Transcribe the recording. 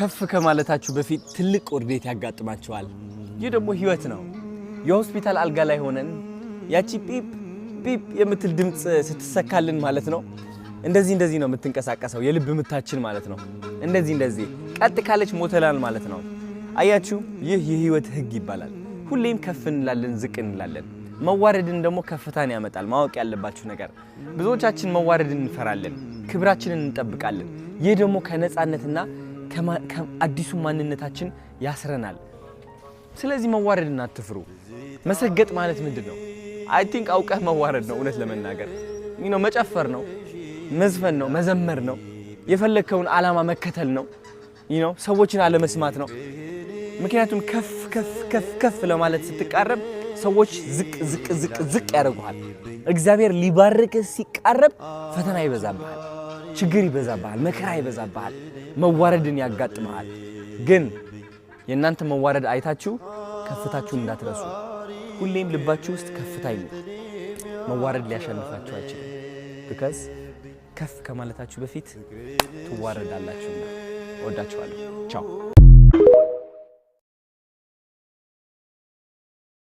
ከፍ ከማለታችሁ በፊት ትልቅ ውርደት ያጋጥማችኋል። ይህ ደግሞ ህይወት ነው። የሆስፒታል አልጋ ላይ ሆነን ያቺ ፒፕ ፒፕ የምትል ድምፅ ስትሰካልን ማለት ነው፣ እንደዚህ እንደዚህ ነው የምትንቀሳቀሰው የልብ ምታችን ማለት ነው። እንደዚህ እንደዚህ ቀጥ ካለች ሞተናል ማለት ነው። አያችሁ፣ ይህ የህይወት ህግ ይባላል። ሁሌም ከፍ እንላለን፣ ዝቅ እንላለን። መዋረድን ደግሞ ከፍታን ያመጣል። ማወቅ ያለባችሁ ነገር፣ ብዙዎቻችን መዋረድን እንፈራለን፣ ክብራችንን እንጠብቃለን። ይህ ደግሞ ከነፃነትና ከአዲሱ ማንነታችን ያስረናል። ስለዚህ መዋረድን አትፍሩ። መሰገጥ ማለት ምንድን ነው? I think አውቀህ መዋረድ ነው። እውነት ለመናገር መጨፈር ነው፣ መዝፈን ነው፣ መዘመር ነው፣ የፈለግከውን ዓላማ መከተል ነው፣ ሰዎችን አለመስማት ነው። ምክንያቱም ከፍ ከፍ ከፍ ከፍ ለማለት ስትቃረብ ሰዎች ዝቅ ዝቅ ዝቅ ዝቅ ያደርጉሃል። እግዚአብሔር ሊባርክህ ሲቃረብ ፈተና ይበዛብሃል፣ ችግር ይበዛብሃል፣ መከራ ይበዛብሃል፣ መዋረድን ያጋጥመሃል። ግን የእናንተ መዋረድ አይታችሁ ከፍታችሁን እንዳትረሱ። ሁሌም ልባችሁ ውስጥ ከፍታ ይኑር። መዋረድ ሊያሸንፋችሁ አይችልም። Because ከፍ ከማለታችሁ በፊት ትዋረዳላችሁና። እወዳችኋለሁ። ቻው።